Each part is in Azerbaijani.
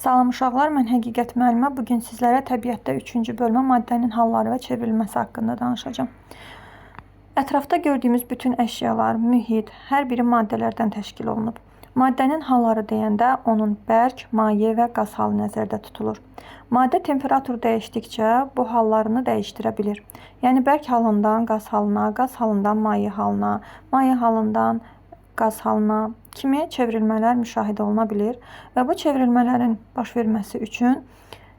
Salam uşaqlar, mən Həqiqət müəllimə. Bu gün sizlərə təbiətdə 3-cü bölmə maddənin halları və çevrilməsi haqqında danışacağam. Ətrafda gördüyümüz bütün əşyalar, mühit, hər biri maddələrdən təşkil olunub. Maddənin halları deyəndə onun bərk, maye və qaz halı nəzərdə tutulur. Maddə temperatur dəyişdikcə bu hallarını dəyişdirə bilir. Yəni bərk halından qaz halına, qaz halından maye halına, maye halından qaz halına kimi çevrilmələr müşahidə oluna bilir və bu çevrilmələrin baş verməsi üçün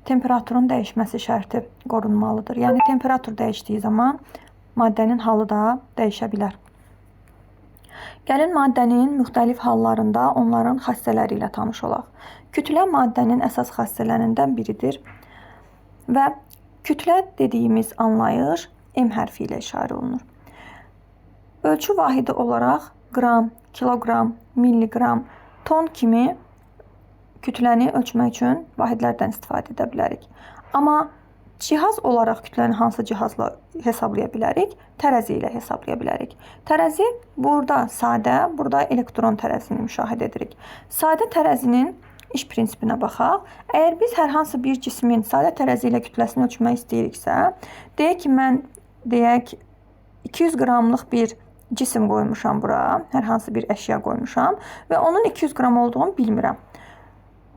temperaturun dəyişməsi şərti qorunmalıdır. Yəni temperatur dəyişdiyi zaman maddənin halı da dəyişə bilər. Gəlin maddənin müxtəlif hallarında onların xassələri ilə tanış olaq. Kütlə maddənin əsas xassələrindən biridir və kütlə dediyimiz anlayış M hərfi ilə işarə olunur. Ölçü vahidi olaraq qram, kiloqram, milliqram, ton kimi kütləni ölçmək üçün vahidlərdən istifadə edə bilərik. Amma cihaz olaraq kütləni hansı cihazla hesablaya bilərik? Tərəzi ilə hesablaya bilərik. Tərəzi burada sadə, burada elektron tərəzini müşahidə edirik. Sadə tərəzinin iş prinsipinə baxaq. Əgər biz hər hansı bir cismin sadə tərəzi ilə kütləsini ölçmək istəyiriksə, deyək ki, mən deyək 200 qramlıq bir cisim qoymuşam bura, hər hansı bir əşya qoymuşam və onun 200 qram olduğunu bilmirəm.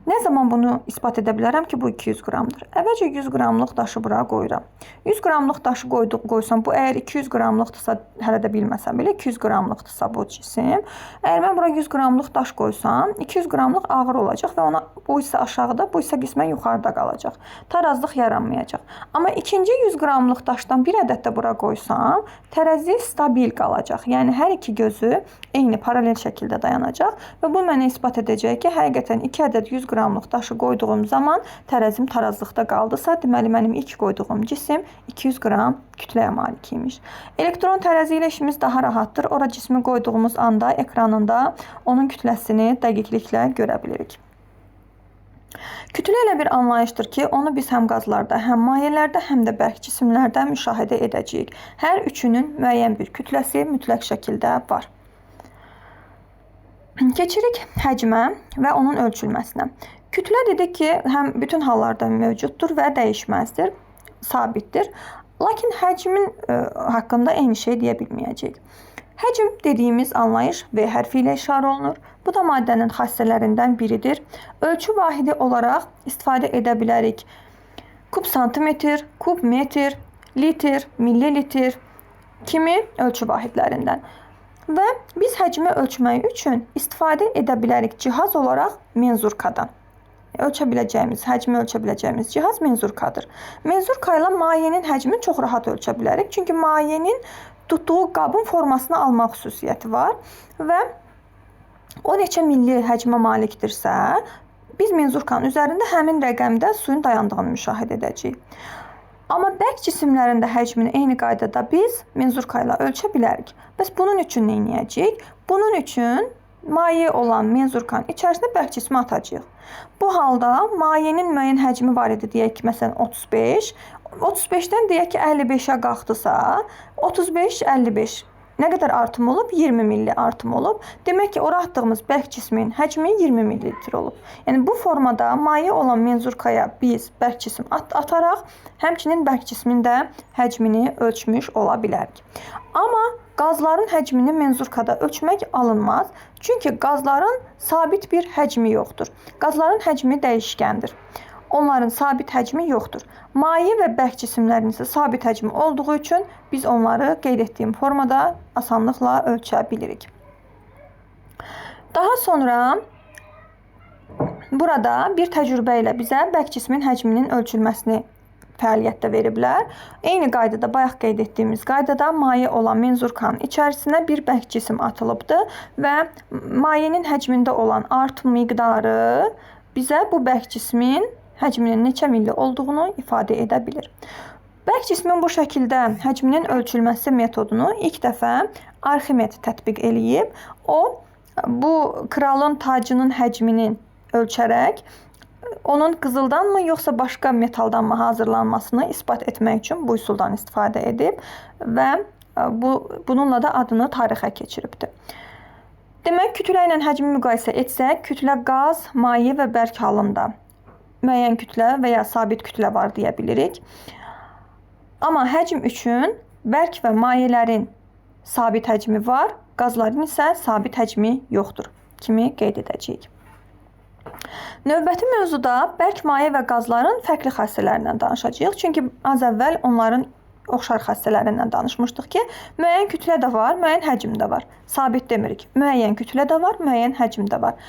Nə zaman bunu isbat edə bilərəm ki, bu 200 qramdır? Əvvəlcə 100 qramlıq daşı bura qoyuram. 100 qramlıq daşı qoysam, bu əgər 200 qramlıqdırsa, hələ də bilməsəm belə 200 qramlıqdırsa bu cisim. Əgər mən bura 100 qramlıq daş qoysam, 200 qramlıq ağır olacaq və ona bu hissə aşağıda, bu hissə qismən yuxarıda qalacaq. Tarazlıq yaranmayacaq. Amma ikinci 100 qramlıq daşdan bir ədəd də bura qoysam, tərəzi stabil qalacaq. Yəni hər iki gözü eyni paralel şəkildə dayanacaq və bu mənə isbat edəcək ki, həqiqətən 2 ədəd 100 qramlıq daşı qoyduğum zaman tərəzim tarazlıqda qaldısa, deməli mənim ilk qoyduğum cisim 200 qram kütləyə malik imiş. Elektron tərəzi ilə işimiz daha rahatdır. Ora cismi qoyduğumuz anda ekranında onun kütləsini dəqiqliklə görə bilirik. Kütlə elə bir anlayışdır ki, onu biz həm qazlarda, həm mayelərdə, həm də bərk cisimlərdə müşahidə edəcəyik. Hər üçünün müəyyən bir kütləsi mütləq şəkildə var. Keçirik həcmə və onun ölçülməsinə. Kütlə dedik ki, həm bütün hallarda mövcuddur və dəyişməzdir, sabitdir. Lakin həcmin haqqında eyni şey deyə bilməyəcəyik. Həcm dediyimiz anlayış V hərfi ilə işarə olunur. Bu da maddənin xassələrindən biridir. Ölçü vahidi olaraq istifadə edə bilərik. Kub santimetr, kub metr, litr, millilitr kimi ölçü vahidlərindən. Və biz həcmi ölçmək üçün istifadə edə bilərik cihaz olaraq menzurkadan. Ölçə biləcəyimiz, həcmi ölçə biləcəyimiz cihaz menzurkadır. Menzurka ilə mayenin həcmini çox rahat ölçə bilərik. Çünki mayenin tutduğu qabın formasını almaq xüsusiyyəti var və o neçə milli həcmə malikdirsə, biz menzurkanın üzərində həmin rəqəmdə suyun dayandığını müşahidə edəcəyik. Amma bərk cisimlərin də həcmini eyni qaydada biz menzurka ilə ölçə bilərik. Bəs bunun üçün nə edəcəyik? Bunun üçün maye olan menzurkanın içərisinə bərk cismi atacağıq. Bu halda mayenin müəyyən həcmi var idi, deyək ki, məsələn 35. 35-dən deyək ki, 55-ə qalxdısa, 35, 55 nə qədər artım olub? 20 milli artım olub. Demək ki, ora atdığımız bərk cismin həcmi 20 millilitr olub. Yəni bu formada maye olan menzurkaya biz bərk cisim ataraq həmçinin bərk cismin də həcmini ölçmüş ola bilərik. Amma qazların həcmini menzurkada ölçmək alınmaz. Çünki qazların sabit bir həcmi yoxdur. Qazların həcmi dəyişkəndir. Onların sabit həcmi yoxdur. Maye və bərk cisimlərin isə sabit həcmi olduğu üçün biz onları qeyd etdiyim formada asanlıqla ölçə bilirik. Daha sonra burada bir təcrübə ilə bizə bərk cismin həcminin ölçülməsini fəaliyyətdə veriblər. Eyni qaydada, bayaq qeyd etdiyimiz qaydada maye olan menzurkanın içərisinə bir bərk cisim atılıbdır və mayenin həcmində olan artım miqdarı bizə bu bərk cismin həcminin neçə milli olduğunu ifadə edə bilir. Bərk cismin bu şəkildə həcminin ölçülməsi metodunu ilk dəfə Arximed tətbiq eləyib. O, bu kralın tacının həcmini ölçərək onun qızıldanmı yoxsa başqa metaldanmı hazırlanmasını isbat etmək üçün bu üsuldan istifadə edib və bununla da adını tarixə keçiribdir. Demək, kütlə ilə həcmi müqayisə etsək, kütlə qaz, maye və bərk halında müəyyən kütlə və ya sabit kütlə var deyə bilirik. Amma həcm üçün bərk və mayələrin sabit həcmi var, qazların isə sabit həcmi yoxdur kimi qeyd edəcəyik. Növbəti mövzuda bərk maye və qazların fərqli xassələrindən danışacağıq. Çünki az əvvəl onların oxşar xassələrindən danışmışdıq ki, müəyyən kütlə də var, müəyyən həcm də var. Sabit demirik. Müəyyən kütlə də var, müəyyən həcm də var.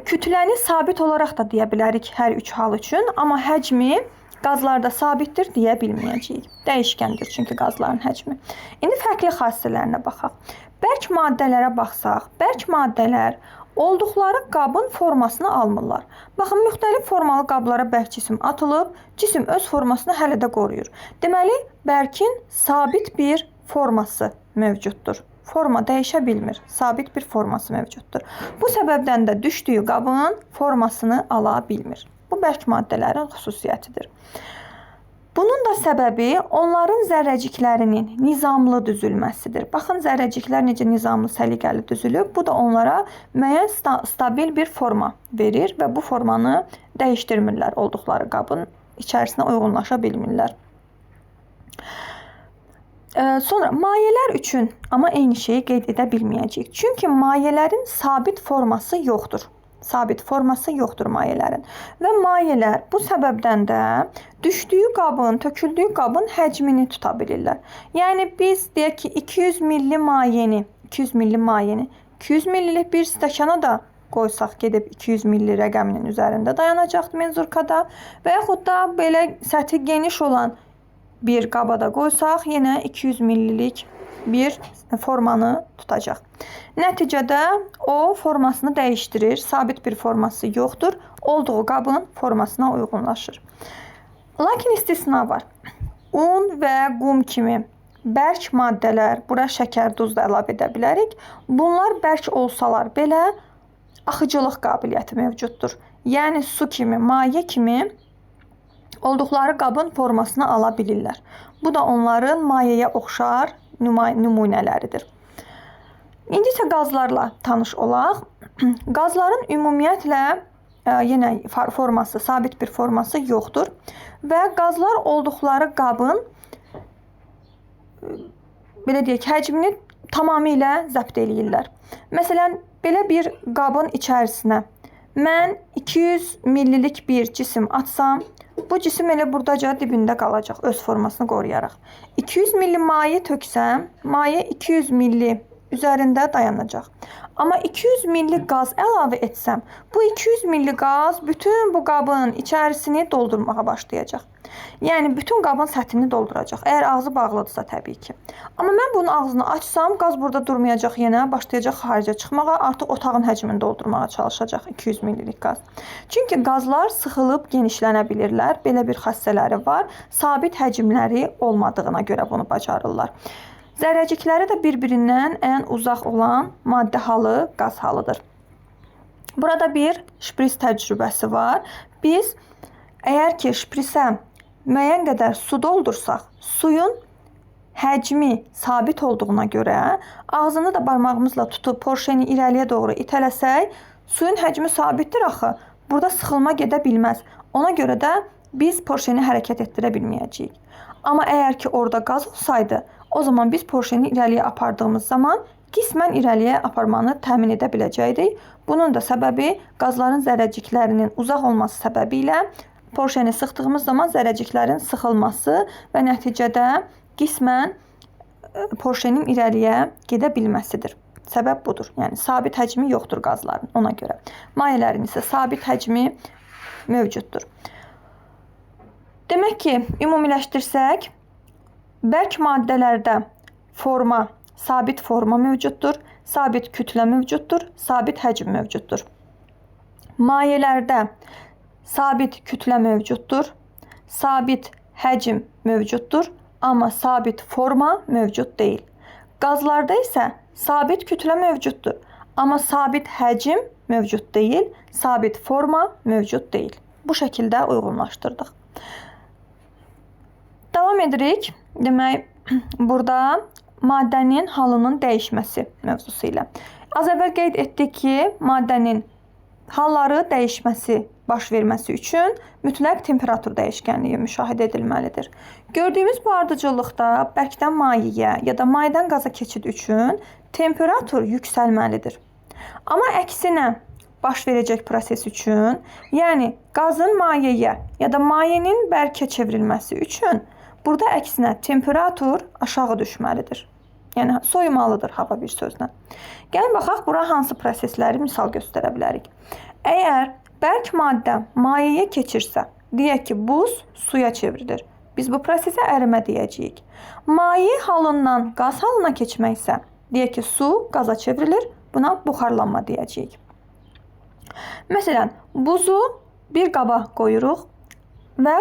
Kütləni sabit olaraq da deyə bilərik hər üç hal üçün, amma həcmi qazlarda sabitdir deyə bilməyəcəyik. Dəyişkəndir çünki qazların həcmi. İndi fərqli xassələrinə baxaq. Bərk maddələrə baxsaq, bərk maddələr olduqları qabın formasını almırlar. Baxın, müxtəlif formalı qablara bərk cisim atılıb, cisim öz formasını hələ də qoruyur. Deməli, bərkin sabit bir forması mövcuddur. Forma dəyişə bilmir, sabit bir forması mövcuddur. Bu səbəbdən də düşdüyü qabın formasını ala bilmir. Bu, bərk maddələrin xüsusiyyətidir. Bunun da səbəbi onların zərrəciklərinin nizamlı düzülməsidir. Baxın, zərrəciklər necə nizamlı, səliqəli düzülüb. Bu da onlara müəyyən stabil bir forma verir və bu formanı dəyişdirmirlər, olduqları qabın içərisinə uyğunlaşa bilmirlər. Sonra mayələr üçün amma eyni şeyi qeyd edə bilməyəcəyik. Çünki mayələrin sabit forması yoxdur. Sabit forması yoxdur mayələrin. Və mayələr bu səbəbdən də düşdüyü qabın, töküldüyü qabın həcmini tuta bilirlər. Yəni biz deyək ki, 200 milli mayeni, 200 milli mayeni, 200 millilik bir stəkana da qoysaq gedib 200 milli rəqəminin üzərində dayanacaq menzurkada və yaxud da belə səthi geniş olan bir qaba da qoysaq yenə 200 millilik bir formanı tutacaq. Nəticədə o formasını dəyişdirir, sabit bir forması yoxdur, olduğu qabın formasına uyğunlaşır. Lakin istisna var. Un və qum kimi bərk maddələr, bura şəkər, duz da əlavə edə bilərik. Bunlar bərk olsalar belə axıcılıq qabiliyyəti mövcuddur. Yəni su kimi, maye kimi olduqları qabın formasını ala bilirlər. Bu da onların mayeyə oxşar nümunələridir. İndi isə qazlarla tanış olaq. Qazların ümumiyyətlə yenə forması, sabit bir forması yoxdur və qazlar olduqları qabın belə deyək, həcmini tamamilə zəbt eləyirlər. Məsələn, belə bir qabın içərisinə mən 200 millilik bir cisim atsam, bu cisim elə buradaca dibində qalacaq, öz formasını qoruyaraq. 200 milli maye töksəm, maye 200 milli üzərində dayanacaq. Amma 200 milli qaz əlavə etsəm, bu 200 milli qaz bütün bu qabın içərisini doldurmağa başlayacaq. Yəni, bütün qabın səthini dolduracaq. Əgər ağzı bağlıdırsa təbii ki. Amma mən bunun ağzını açsam, qaz burada durmayacaq yenə, başlayacaq xaricə çıxmağa, artıq otağın həcmini doldurmağa çalışacaq 200 millilik qaz. Çünki qazlar sıxılıb genişlənə bilirlər. Belə bir xassələri var. Sabit həcmləri olmadığına görə bunu bacarırlar. Zərrəcikləri də bir-birindən ən uzaq olan maddə halı qaz halıdır. Burada bir şpris təcrübəsi var. Biz əgər ki şprisə müəyyən qədər su doldursaq, suyun həcmi sabit olduğuna görə ağzını da barmağımızla tutub porşeni irəliyə doğru itələsək, suyun həcmi sabitdir axı. Burada sıxılma gedə bilməz. Ona görə də biz porşeni hərəkət etdirə bilməyəcəyik. Amma əgər ki orada qaz olsaydı, o zaman biz porşeni irəliyə apardığımız zaman qismən irəliyə aparmanı təmin edə biləcəkdik. Bunun da səbəbi qazların zərrəciklərinin uzaq olması səbəbi ilə porşeni sıxdığımız zaman zərrəciklərin sıxılması və nəticədə qismən porşenin irəliyə gedə bilməsidir. Səbəb budur. Yəni sabit həcmi yoxdur qazların ona görə. Mayələrin isə sabit həcmi mövcuddur. Demək ki, ümumiləşdirsək, bərk maddələrdə forma, sabit forma mövcuddur, sabit kütlə mövcuddur, sabit həcm mövcuddur. Mayələrdə sabit kütlə mövcuddur, sabit həcm mövcuddur, amma sabit forma mövcud deyil. Qazlarda isə sabit kütlə mövcuddur, amma sabit həcm mövcud deyil, sabit forma mövcud deyil. Bu şəkildə uyğunlaşdırdıq. Davam edirik. Demək, burada maddənin halının dəyişməsi mövzusu ilə. Az əvvəl qeyd etdik ki, maddənin halları dəyişməsi, baş verməsi üçün mütləq temperatur dəyişkənliyi müşahidə edilməlidir. Gördüyümüz bu ardıcıllıqda bərkdən mayeyə ya da mayedən qaza keçid üçün temperatur yüksəlməlidir. Amma əksinə baş verəcək proses üçün, yəni qazın mayeyə ya da mayenin bərkə çevrilməsi üçün burada əksinə temperatur aşağı düşməlidir. Yəni soyumalıdır hava bir sözlə. Gəlin baxaq bura hansı prosesləri misal göstərə bilərik. Əgər bərk maddə mayeyə keçirsə, deyək ki, buz suya çevrilir. Biz bu prosesə ərimə deyəcəyik. Maye halından qaz halına keçmək isə, deyək ki, su qaza çevrilir. Buna buxarlanma deyəcəyik. Məsələn, buzu bir qaba qoyuruq və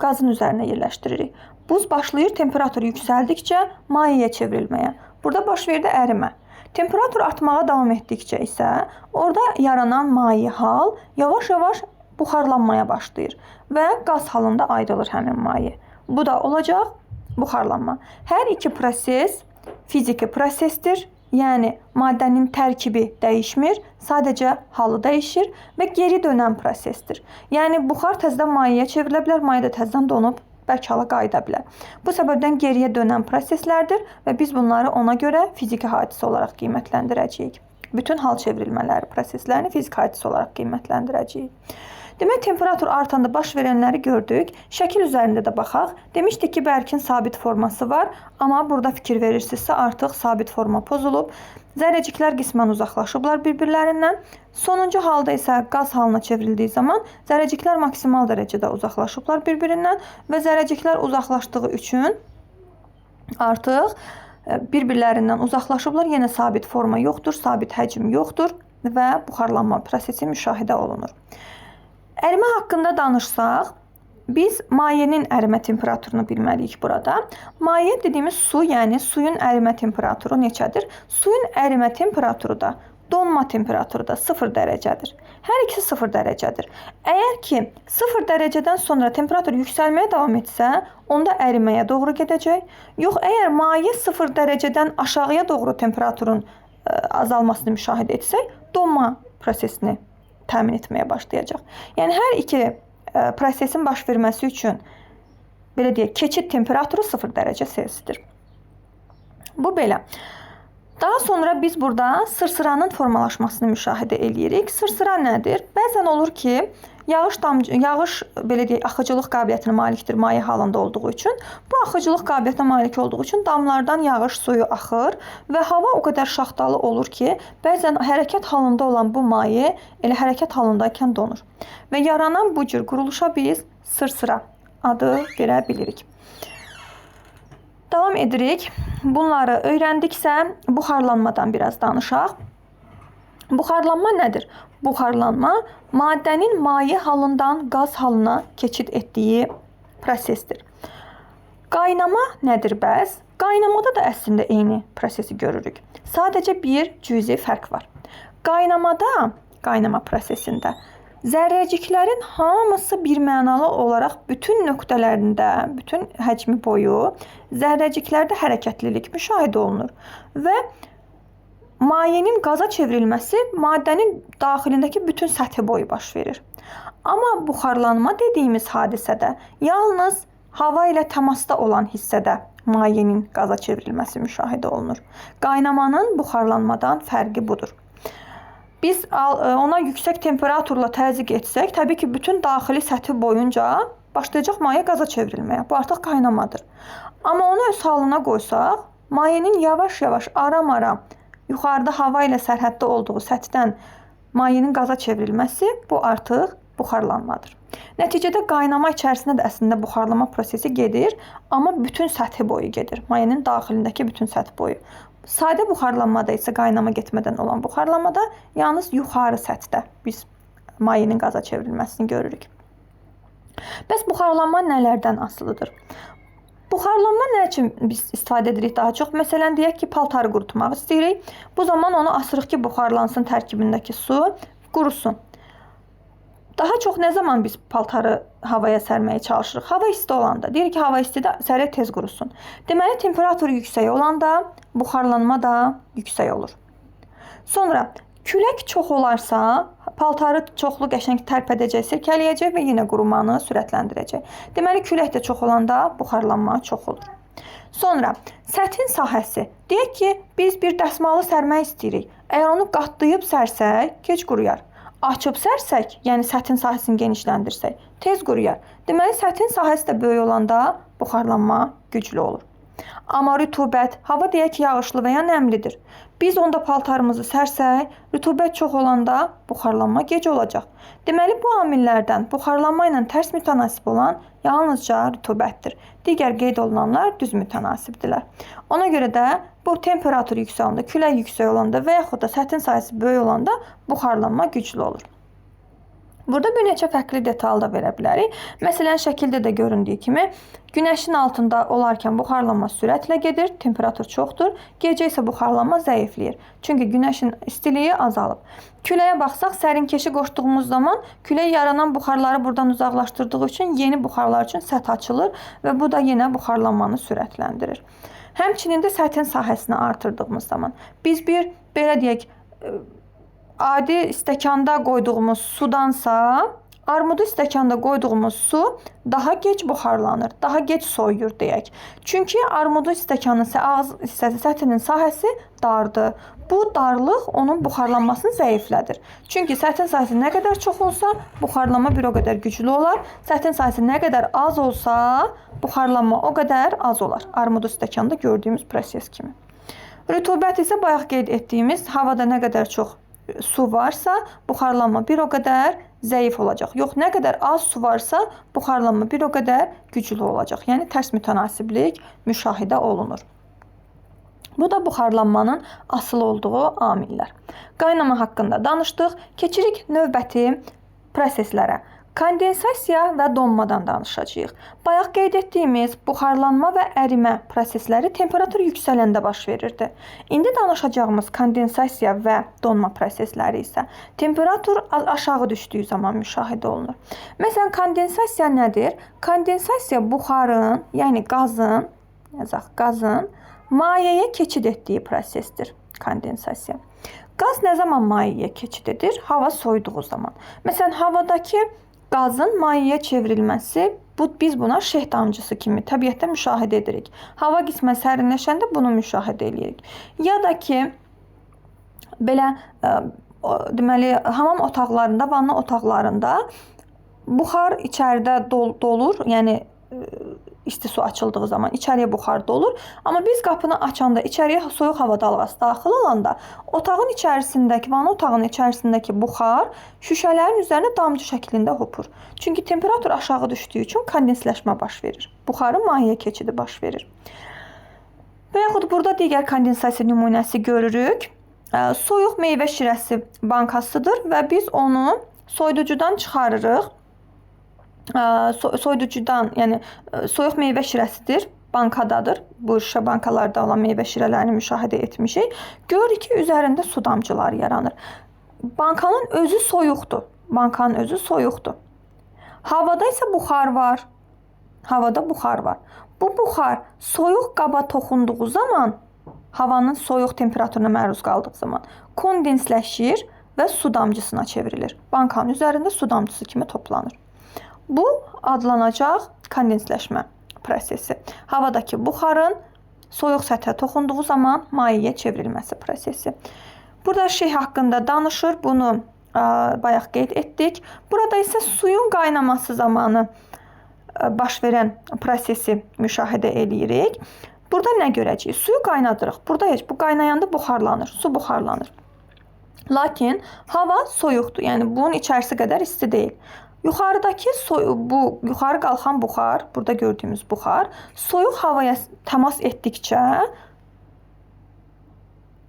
qazın üzərinə yerləşdiririk. Buz başlayır temperatur yüksəldikcə mayeyə çevrilməyə. Burada baş verdi ərimə. Temperatur artmağa davam etdikcə isə orada yaranan maye hal yavaş-yavaş buxarlanmaya başlayır və qaz halında ayrılır həmin maye. Bu da olacaq buxarlanma. Hər iki proses fiziki prosesdir. Yəni maddənin tərkibi dəyişmir, sadəcə halı dəyişir və geri dönən prosesdir. Yəni buxar təzədən mayeyə çevrilə bilər, maye də təzədən donub bərk hala qayıda bilər. Bu səbəbdən geriyə dönən proseslərdir və biz bunları ona görə fiziki hadisə olaraq qiymətləndirəcəyik. Bütün hal çevrilmələri proseslərini fiziki hadisə olaraq qiymətləndirəcəyik. Demək, temperatur artanda baş verənləri gördük. Şəkil üzərində də baxaq. Demişdik ki, bərkin sabit forması var, amma burada fikir verirsinizsə artıq sabit forma pozulub. Zərrəciklər qismən uzaqlaşıblar bir-birlərindən. Sonuncu halda isə qaz halına çevrildiyi zaman zərrəciklər maksimal dərəcədə uzaqlaşıblar bir-birindən və zərrəciklər uzaqlaşdığı üçün artıq bir-birlərindən uzaqlaşıblar. Yenə sabit forma yoxdur, sabit həcm yoxdur və buxarlanma prosesi müşahidə olunur. Ərimə haqqında danışsaq, biz mayenin ərimə temperaturunu bilməliyik burada. Maye dediyimiz su, yəni suyun ərimə temperaturu neçədir? Suyun ərimə temperaturu da, donma temperaturu da 0 dərəcədir. Hər ikisi 0 dərəcədir. Əgər ki 0 dərəcədən sonra temperatur yüksəlməyə davam etsə, onda əriməyə doğru gedəcək. Yox, əgər maye 0 dərəcədən aşağıya doğru temperaturun azalmasını müşahidə etsək, donma prosesini təmin etməyə başlayacaq. Yəni hər iki prosesin baş verməsi üçün belə deyək, keçid temperaturu 0 dərəcə Selsidir. Bu belə. Daha sonra biz burada sırsıranın formalaşmasını müşahidə eləyirik. Sırsıra nədir? Bəzən olur ki, yağış belə deyək, axıcılıq qabiliyyətinə malikdir maye halında olduğu üçün. Bu axıcılıq qabiliyyətinə malik olduğu üçün damlardan yağış suyu axır və hava o qədər şaxtalı olur ki, bəzən hərəkət halında olan bu maye elə hərəkət halındaykən donur. Və yaranan bu cür quruluşa biz sırsıra adı verə bilirik. Davam edirik. Bunları öyrəndiksə buxarlanmadan biraz danışaq. Buxarlanma nədir? Buxarlanma maddənin maye halından qaz halına keçid etdiyi prosesdir. Qaynama nədir bəs? Qaynamada da əslində eyni prosesi görürük. Sadəcə bir cüzi fərq var. Qaynamada, qaynama prosesində zərrəciklərin hamısı bir mənalı olaraq bütün nöqtələrində, bütün həcmi boyu zərrəciklərdə hərəkətlilik müşahidə olunur və mayenin qaza çevrilməsi maddənin daxilindəki bütün səthi boyu baş verir. Amma buxarlanma dediyimiz hadisədə yalnız hava ilə təmasda olan hissədə mayenin qaza çevrilməsi müşahidə olunur. Qaynamanın buxarlanmadan fərqi budur. Biz ona yüksək temperaturla təzyiq etsək, təbii ki, bütün daxili səthi boyunca başlayacaq maye qaza çevrilməyə. Bu artıq qaynamadır. Amma onu öz halına qoysaq, mayenin yavaş-yavaş, aram-aram yuxarıda hava ilə sərhəddə olduğu səthdən mayenin qaza çevrilməsi bu artıq buxarlanmadır. Nəticədə qaynama içərisində də əslində buxarlama prosesi gedir, amma bütün səthi boyu gedir. Mayenin daxilindəki bütün səth boyu. Sadə buxarlanmada isə qaynama getmədən olan buxarlanmada yalnız yuxarı səthdə biz mayenin qaza çevrilməsini görürük. Bəs buxarlanma nələrdən asılıdır? Buxarlanma nə üçün biz istifadə edirik daha çox? Məsələn, deyək ki, paltarı qurutmaq istəyirik. Bu zaman onu asırıq ki, buxarlansın tərkibindəki su, qurusun. Daha çox nə zaman biz paltarı havaya sərməyə çalışırıq? Hava isti olanda. Deyirik ki, hava istidir, sərək tez qurusun. Deməli, temperatur yüksək olanda buxarlanma da yüksək olur. Sonra külək çox olarsa, Paltarı çoxlu qəşəng tərpədəcək, sirkələyəcək və yenə qurumanı sürətləndirəcək. Deməli, külək də çox olanda buxarlanma çox olur. Sonra səthin sahəsi. Deyək ki, biz bir dəsmalı sərmək istəyirik. Əgər onu qatlayıb sərsək, gec quruyar. Açıb sərsək, yəni səthin sahəsini genişləndirsək, tez quruyar. Deməli, səthin sahəsi də böyük olanda buxarlanma güclü olur. Amma rütubət, hava deyək ki, yağışlı və ya nəmlidir. Biz onda paltarımızı sərsək, rütubət çox olanda buxarlanma gec olacaq. Deməli, bu amillərdən buxarlanma ilə tərs mütənasib olan yalnızca rütubətdir. Digər qeyd olunanlar düz mütənasibdirlər. Ona görə də bu temperatur yüksək olanda, külək yüksək olanda və yaxud da səthin sahəsi böyük olanda buxarlanma güclü olur. Burada bir neçə fərqli detal da verə bilərik. Məsələn, şəkildə də göründüyü kimi, günəşin altında olarkən buxarlanma sürətlə gedir, temperatur çoxdur. Gecə isə buxarlanma zəifləyir. Çünki günəşin istiliyi azalıb. Küləyə baxsaq, sərinkeşi qoşduğumuz zaman külək yaranan buxarları buradan uzaqlaşdırdığı üçün yeni buxarlar üçün səth açılır və bu da yenə buxarlanmanı sürətləndirir. Həmçinin də səthin sahəsini artırdığımız zaman biz bir, belə deyək, adi stəkanda qoyduğumuz sudansa, armudu stəkanda qoyduğumuz su daha gec buxarlanır, daha gec soyuyur deyək. Çünki armudu stəkanın ağız hissəsi, səthinin sahəsi dardır. Bu darlıq onun buxarlanmasını zəiflədir. Çünki səthin sahəsi nə qədər çox olsa, buxarlanma bir o qədər güclü olar. Səthin sahəsi nə qədər az olsa, buxarlanma o qədər az olar. Armudu stəkanda gördüyümüz proses kimi. Rütubət isə bayaq qeyd etdiyimiz havada nə qədər çox su varsa, buxarlanma bir o qədər zəif olacaq. Yox, nə qədər az su varsa, buxarlanma bir o qədər güclü olacaq. Yəni, tərs mütənasiblik müşahidə olunur. Bu da buxarlanmanın asılı olduğu amillər. Qaynama haqqında danışdıq. Keçirik növbəti proseslərə. Kondensasiya və donmadan danışacağıq. Bayaq qeyd etdiyimiz buxarlanma və ərimə prosesləri temperatur yüksələndə baş verirdi. İndi danışacağımız kondensasiya və donma prosesləri isə temperatur aşağı düşdüyü zaman müşahidə olunur. Məsələn, kondensasiya nədir? Kondensasiya buxarın, yəni qazın, yazaq, qazın mayeyə keçid etdiyi prosesdir. Kondensasiya. Qaz nə zaman mayeyə keçid edir? Hava soyuduğu zaman. Məsələn, havadakı qazın mayeyə çevrilməsi, biz buna şeh damcısı kimi təbiətdə müşahidə edirik. Hava qismən sərinləşəndə bunu müşahidə edirik. Ya da ki, belə deməli, hamam otaqlarında, vanna otaqlarında buxar içəridə dolur, yəni isti su açıldığı zaman içəriyə buxar dolur. Amma biz qapını açanda içəriyə soyuq hava dalğası daxil olanda otağın içərisindəki, vanna otağının içərisindəki buxar şüşələrin üzərinə damcı şəklində hopur. Çünki temperatur aşağı düşdüyü üçün kondensləşmə baş verir. Buxarın mayeyə keçidi baş verir. Və yaxud burada digər kondensasiya nümunəsi görürük. Soyuq meyvə şirəsi bankasıdır və biz onu soyuducudan çıxarırıq. Soyuducudan, yəni soyuq meyvə şirəsidir, bankadadır. Bu şüşə bankalarda olan meyvə şirələrini müşahidə etmişik. Görürük ki, üzərində su damcıları yaranır. Bankanın özü soyuqdur. Bankanın özü soyuqdur. Havada isə buxar var. Havada buxar var. Bu buxar soyuq qaba toxunduğu zaman, havanın soyuq temperaturuna məruz qaldığı zaman kondensləşir və su damcısına çevrilir. Bankanın üzərində su damcısı kimi toplanır. Bu adlanacaq kondensləşmə prosesi. Havadakı buxarın soyuq səthə toxunduğu zaman mayeyə çevrilməsi prosesi. Burada şeh haqqında danışır. Bunu bayaq qeyd etdik. Burada isə suyun qaynaması zamanı baş verən prosesi müşahidə eləyirik. Burada nə görəcəyik? Suyu qaynadırıq. Burada heç bu qaynayanda buxarlanır. Su buxarlanır. Lakin hava soyuqdur. Yəni bunun içərisi qədər isti deyil. Yuxarıdakı bu yuxarı qalxan buxar, burada gördüyümüz buxar, soyuq havaya təmas etdikcə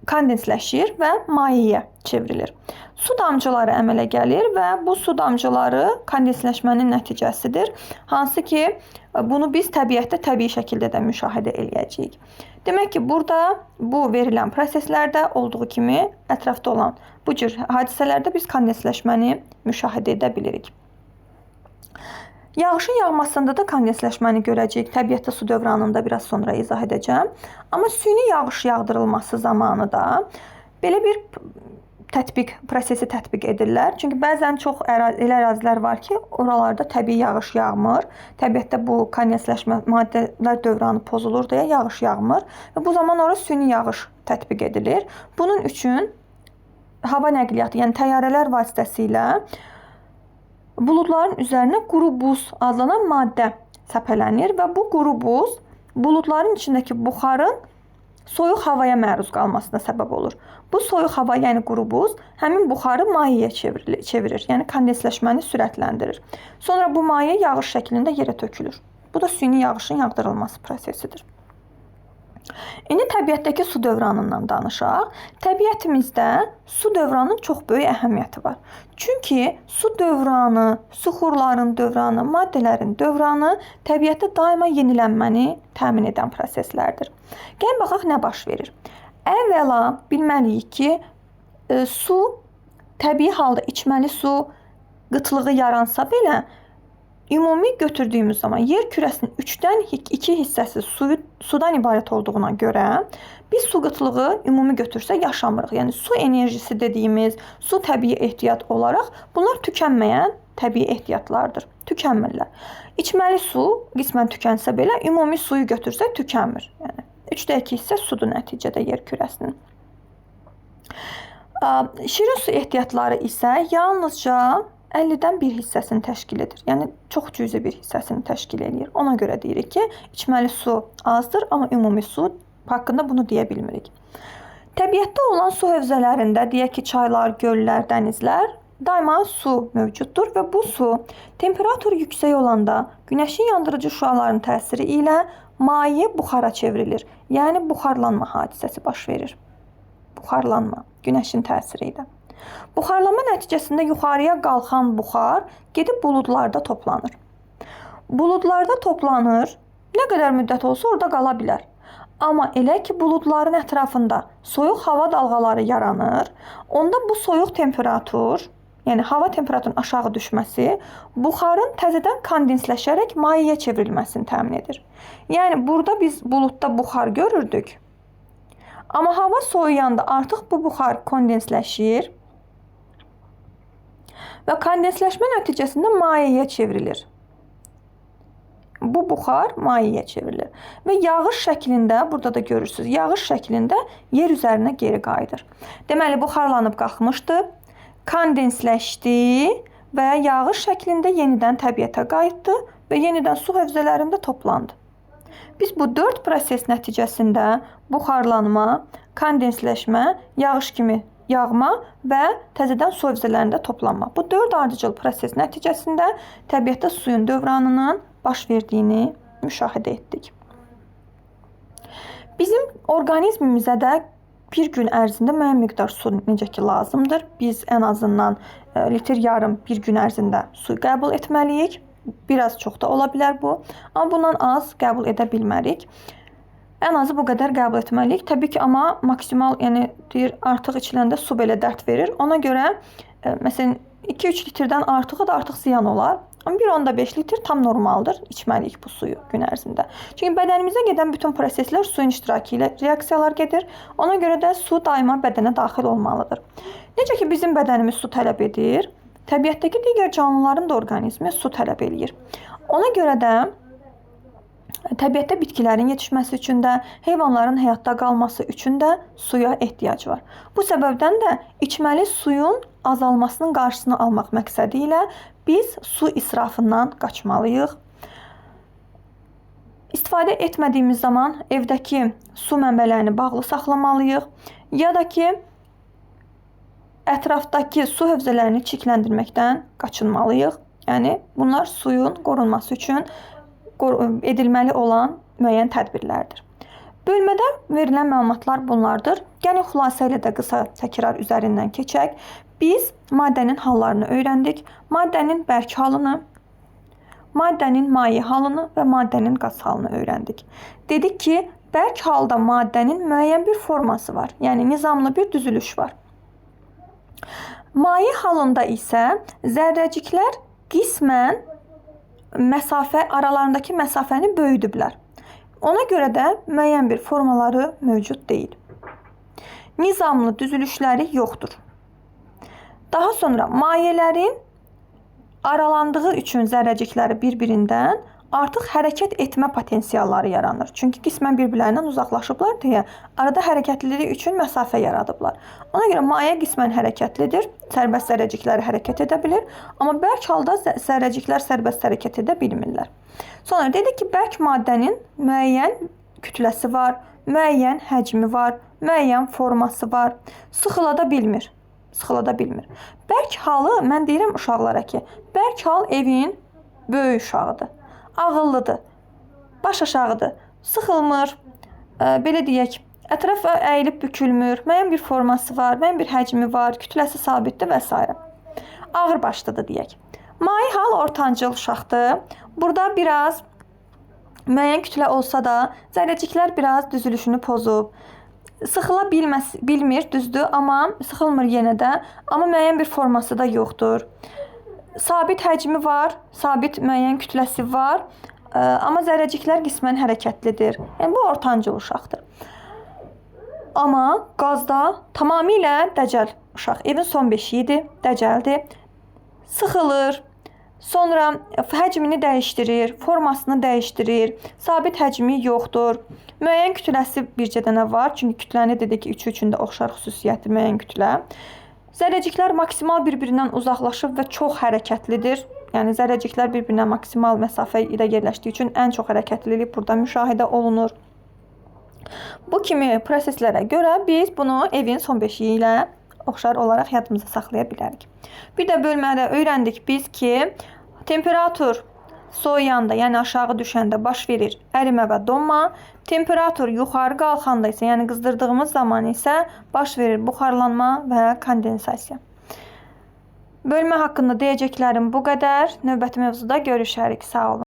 kondensləşir və mayeyə çevrilir. Su damcıları əmələ gəlir və bu su damcıları kondensləşmənin nəticəsidir. Hansı ki, bunu biz təbiətdə təbii şəkildə də müşahidə eləyəcəyik. Demək ki, burada bu verilən proseslərdə olduğu kimi ətrafda olan bu cür hadisələrdə biz kondensləşməni müşahidə edə bilirik. Yağışın yağmasında da kondensləşməni görəcəyik. Təbiətdə su dövranında biraz sonra izah edəcəm. Amma süni yağış yağdırılması zamanı da belə bir prosesi tətbiq edirlər. Çünki bəzən çox elə ərazilər var ki, oralarda təbii yağış yağmır. Təbiətdə bu kondensləşmə, maddələr dövranı pozulur deyə yağış yağmır və bu zaman ora süni yağış tətbiq edilir. Bunun üçün hava nəqliyyatı, yəni təyyarələr vasitəsilə buludların üzərinə quru buz adlanan maddə səpələnir və bu quru buz buludların içindəki buxarın soyuq havaya məruz qalmasına səbəb olur. Bu soyuq hava, yəni quru buz, həmin buxarı mayeyə çevirir, yəni kondensləşməni sürətləndirir. Sonra bu maye yağış şəklində yerə tökülür. Bu da süni yağışın yağdırılması prosesidir. İndi təbiətdəki su dövranından danışaq. Təbiətimizdə su dövranının çox böyük əhəmiyyəti var. Çünki su dövranı, suxurların dövranı, maddələrin dövranı təbiətdə daima yenilənməni təmin edən proseslərdir. Gəlin baxaq nə baş verir. Əvvəla bilməliyik ki, su təbii halda içməli su qıtlığı yaransa belə, ümumi götürdüyümüz zaman yer kürəsinin 3-dən 2 hissəsi sudan ibarət olduğuna görə biz su qıtlığı ümumi götürsək yaşamırıq. Yəni su enerjisi dediyimiz, su təbii ehtiyat olaraq bunlar tükənməyən təbii ehtiyatlardır. Tükənmirlər. İçməli su qismən tükənsə belə ümumi suyu götürsək tükənmir. Yəni 3-də 2 hissə sudur nəticədə yer kürəsinin. Şirin su ehtiyatları isə yalnızca 50-dən bir hissəsini təşkil edir. Yəni çox cüzi bir hissəsini təşkil edir. Ona görə deyirik ki, içməli su azdır, amma ümumi su haqqında bunu deyə bilmirik. Təbiətdə olan su hövzələrində, deyək ki, çaylar, göllər, dənizlər, daima su mövcuddur və bu su temperatur yüksək olanda günəşin yandırıcı şüaların təsiri ilə maye buxara çevrilir. Yəni buxarlanma hadisəsi baş verir. Buxarlanma günəşin təsiri ilə. Buxarlanma nəticəsində yuxarıya qalxan buxar gedib buludlarda toplanır. Buludlarda toplanır, nə qədər müddət olsa orada qala bilər. Amma elə ki, buludların ətrafında soyuq hava dalğaları yaranır, onda bu soyuq temperatur, yəni hava temperaturunun aşağı düşməsi, buxarın təzədən kondensləşərək mayeyə çevrilməsini təmin edir. Yəni burada biz buludda buxar görürdük, amma hava soyuyanda artıq bu buxar kondensləşir və kondensləşmə nəticəsində mayeyə çevrilir. Bu buxar mayeyə çevrilir və yağış şəklində, burada da görürsünüz, yağış şəklində yer üzərinə geri qayıdır. Deməli, buxarlanıb qalxmışdı, kondensləşdi və yağış şəklində yenidən təbiətə qayıtdı və yenidən su hövzələrində toplandı. Biz bu 4 proses nəticəsində buxarlanma, kondensləşmə, yağış kimi yağma və təzədən su hövzələrində toplanma. Bu 4 ardıcıl proses nəticəsində təbiətdə suyun dövranının baş verdiyini müşahidə etdik. Bizim orqanizmimizə də bir gün ərzində müəyyən miqdar su necə ki lazımdır. Biz ən azından litr yarım bir gün ərzində su qəbul etməliyik. Biraz çox da ola bilər bu. Amma bundan az qəbul edə bilmərik. Ən azı bu qədər qəbul etməliyik. Təbii ki, amma maksimal, yəni deyir, artıq içiləndə su belə dərd verir. Ona görə məsələn 2-3 litrdən artığı da artıq ziyan olar. Amma 1,5 litr tam normaldır. İçməliyik bu suyu gün ərzində. Çünki bədənimizə gedən bütün proseslər suyun iştirakı ilə reaksiyalar gedir. Ona görə də su daima bədənə daxil olmalıdır. Necə ki bizim bədənimiz su tələb edir, təbiətdəki digər canlıların da orqanizmi su tələb eləyir. Ona görə də təbiətdə bitkilərin yetişməsi üçün də, heyvanların həyatda qalması üçün də suya ehtiyac var. Bu səbəbdən də içməli suyun azalmasının qarşısını almaq məqsədi ilə biz su israfından qaçmalıyıq. İstifadə etmədiyimiz zaman evdəki su mənbələrini bağlı saxlamalıyıq ya da ki, ətrafdakı su hövzələrini çirkləndirməkdən qaçınmalıyıq. Yəni bunlar suyun qorunması üçün edilməli olan müəyyən tədbirlərdir. Bölmədə verilən məlumatlar bunlardır. Gəlin xülasə ilə də qısa təkrar üzərindən keçək. Biz maddənin hallarını öyrəndik. Maddənin bərk halını, maddənin maye halını və maddənin qaz halını öyrəndik. Dedik ki, bərk halda maddənin müəyyən bir forması var. Yəni nizamlı bir düzülüş var. Maye halında isə zərrəciklər qismən aralarındakı məsafəni böyüdüblər. Ona görə də müəyyən bir formaları mövcud deyil. Nizamlı düzülüşləri yoxdur. Daha sonra mayələrin aralandığı üçün zərrəcikləri bir-birindən artıq hərəkət etmə potensialları yaranır. Çünki qismən bir-birlərindən uzaqlaşıblar deyə arada hərəkətlilik üçün məsafə yaradıblar. Ona görə maye qismən hərəkətlidir, sərbəst zərrəcikləri hərəkət edə bilir, amma bərk halda zərrəciklər sərbəst hərəkət edə bilmirlər. Sonra dedik ki, bərk maddənin müəyyən kütləsi var, müəyyən həcmi var, müəyyən forması var, sıxıla da bilmir. Sıxıla da bilmir. Bərk halı, mən deyirəm uşaqlara ki, bərk hal evin böyük uşağıdır. Ağıllıdır, baş aşağıdır, sıxılmır, belə deyək, ətrafa əyilib bükülmür, müəyyən bir forması var, müəyyən bir həcmi var, kütləsi sabitdir və s. Ağır başlıdır deyək. Maye hal ortancıl uşaqdır. Burada biraz müəyyən kütlə olsa da, zərrəciklər biraz düzülüşünü pozub, sıxıla bilmir, düzdür, amma sıxılmır yenə də, amma müəyyən bir forması da yoxdur. Sabit həcmi var, sabit müəyyən kütləsi var, amma zərrəciklər qismən hərəkətlidir. Yəni, bu ortancıl uşaqdır. Amma qazda tamamilə dəcəl uşaq. Evin son beşiyidir, dəcəldir. Sıxılır, sonra həcmini dəyişdirir, formasını dəyişdirir, sabit həcmi yoxdur. Müəyyən kütləsi bircə dənə var, çünki kütləni dedik ki, üçü üçün də oxşar xüsusiyyətdir müəyyən kütlə. Zərrəciklər maksimal bir-birindən uzaqlaşıb və çox hərəkətlidir. Yəni, zərrəciklər bir-birinə maksimal məsafə ilə yerləşdiyi üçün ən çox hərəkətlilik burada müşahidə olunur. Bu kimi proseslərə görə biz bunu evin son beşiyi ilə oxşar olaraq yadımıza saxlaya bilərik. Bir də bölmədə öyrəndik biz ki, temperatur soyuyanda, yəni aşağı düşəndə baş verir ərimə və donma. Temperatur yuxarı qalxanda isə, yəni qızdırdığımız zaman isə baş verir buxarlanma və kondensasiya. Bölmə haqqında deyəcəklərim bu qədər. Növbəti mövzuda görüşərik. Sağ olun.